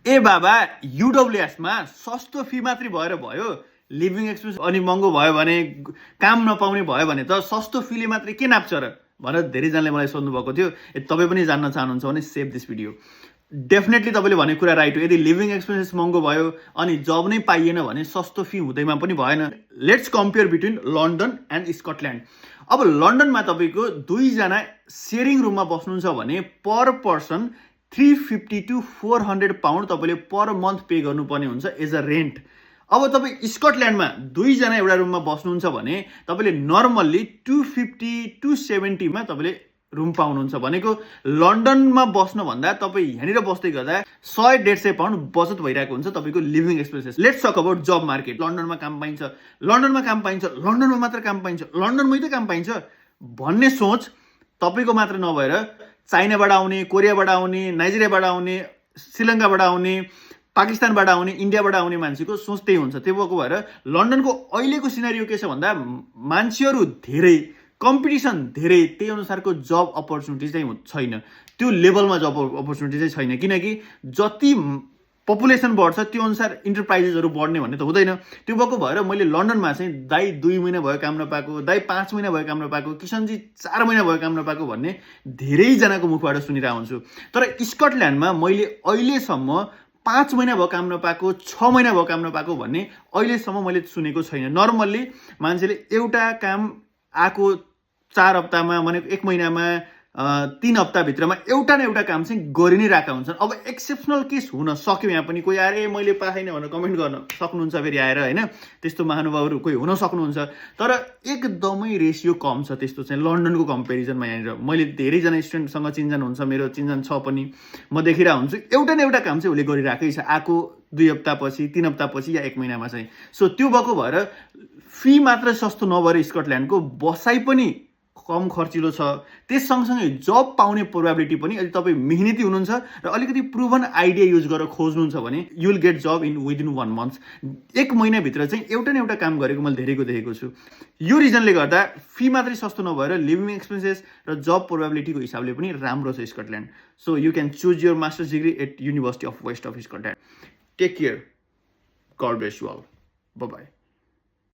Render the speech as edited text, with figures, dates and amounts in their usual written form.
ए बाबा UWS मा सस्तो फी मात्रै भएर भयो, लिभिङ एक्सपेन्स अनि महँगो भयो भने, काम नपाउने भयो भने त सस्तो फीले मात्रै के नाप्छ र भनेर धेरैजनाले मलाई सोध्नु भएको थियो। तपाईँ पनि जान्न चाहनुहुन्छ भने सेभ दिस भिडियो। डेफिनेटली तपाईँले भनेको कुरा राइट हो। यदि लिभिङ एक्सपेन्सेस महँगो भयो अनि जब नै पाइएन भने सस्तो फी हुँदैमा पनि भएन। Let's compare between London and Scotland. अब लन्डनमा तपाईँको दुईजना सेयरिङ रुममा बस्नुहुन्छ भने पर पर्सन 350 to 400 पाउन्ड तपाईँले पर मन्थ पे गर्नुपर्ने हुन्छ एज अ रेन्ट। अब तपाईँ स्कटल्यान्डमा दुईजना एउटा रुममा बस्नुहुन्छ भने तपाईँले नर्मल्ली 250 to 70 मा तपाईँले रुम पाउनुहुन्छ। भनेको लन्डनमा बस्नुभन्दा तपाईँ यहाँनिर बस्दै गर्दा 100-150 पाउन्ड बचत भइरहेको हुन्छ तपाईँको living expenses. Let's talk about job market. लन्डनमा काम पाइन्छ, लन्डनमा काम पाइन्छ, लन्डनमा मात्र काम पाइन्छ, लन्डनमै त काम पाइन्छ भन्ने सोच तपाईँको मात्र नभएर चाइनाबाट आउने, कोरियाबाट आउने, नाइजेरियाबाट आउने, श्रीलङ्काबाट आउने, पाकिस्तानबाट आउने, इन्डियाबाट आउने मान्छेको सोच त्यही हुन्छ। त्यो भएको भएर लन्डनको अहिलेको सिनारियो के छ भन्दा मान्छेहरू धेरै, कम्पिटिसन धेरै, त्यही अनुसारको जब अपर्च्युनिटी चाहिँ छैन। त्यो लेभलमा जब अपर्च्युनिटी चाहिँ छैन, किनकि जति पपुलेसन बढ्छ त्यो अनुसार इन्टरप्राइजेसहरू बढ्ने भन्ने त हुँदैन। त्यो भएको भएर मैले लन्डनमा चाहिँ दाइ 2 महिना भयो काम नपाएको, दाइ 5 महिना भयो काम नपाएको, किसनजी 4 महिना भयो काम नपाएको भन्ने धेरैजनाको मुखबाट सुनिरहेको हुन्छु। तर स्कटल्यान्डमा मैले अहिलेसम्म 5 महिना भयो काम नपाएको, 6 महिना भयो काम नपाएको भन्ने अहिलेसम्म मैले सुनेको छैन। नर्मल्ली मान्छेले एउटा काम आएको 4 हप्तामा, भनेको 1 महिनामा, 3 हप्ताभित्रमा एउटा न एउटा काम चाहिँ गरि नै रहेका हुन्छन्। अब एक्सेप्सनल केस हुन सक्यो, यहाँ पनि कोही आएर मैले पाएन भनेर कमेन्ट गर्न सक्नुहुन्छ फेरि आएर, होइन? त्यस्तो महानुभावहरू कोही हुन सक्नुहुन्छ, तर एकदमै रेसियो कम छ त्यस्तो चाहिँ लन्डनको कम्पेरिजनमा। यहाँनिर मैले धेरैजना स्टुडेन्टसँग चिन्जान हुन्छ, मेरो चिन्जान छ पनि, म देखिरहेको हुन्छु एउटा न एउटा काम चाहिँ उसले गरिरहेकै छ आएको 2 हप्तापछि, 3 हप्तापछि या 1 महिनामा चाहिँ। सो त्यो भएको भएर फी मात्र सस्तो नभएर स्कटल्यान्डको बसाइ पनि कम खर्चिलो छ। त्यस सँगसँगै जब पाउने प्रोबेबिलिटी पनि, यदि तपाईँ मेहनती हुनुहुन्छ र अलिकति प्रुभन आइडिया युज गरेर खोज्नुहुन्छ भने you will get job in within 1 month. 1 महिनाभित्र चाहिँ एउटा न एउटा काम गरेको मैले धेरैको देखेको छु। यो रिजनले गर्दा फी मात्रै सस्तो नभएर लिभिङ एक्सपेन्सेस र जब प्रोबेबिलिटीको हिसाबले पनि राम्रो छ Scotland. So you can choose your masters degree at university of west of Scotland. Take care, God bless you all, bye by.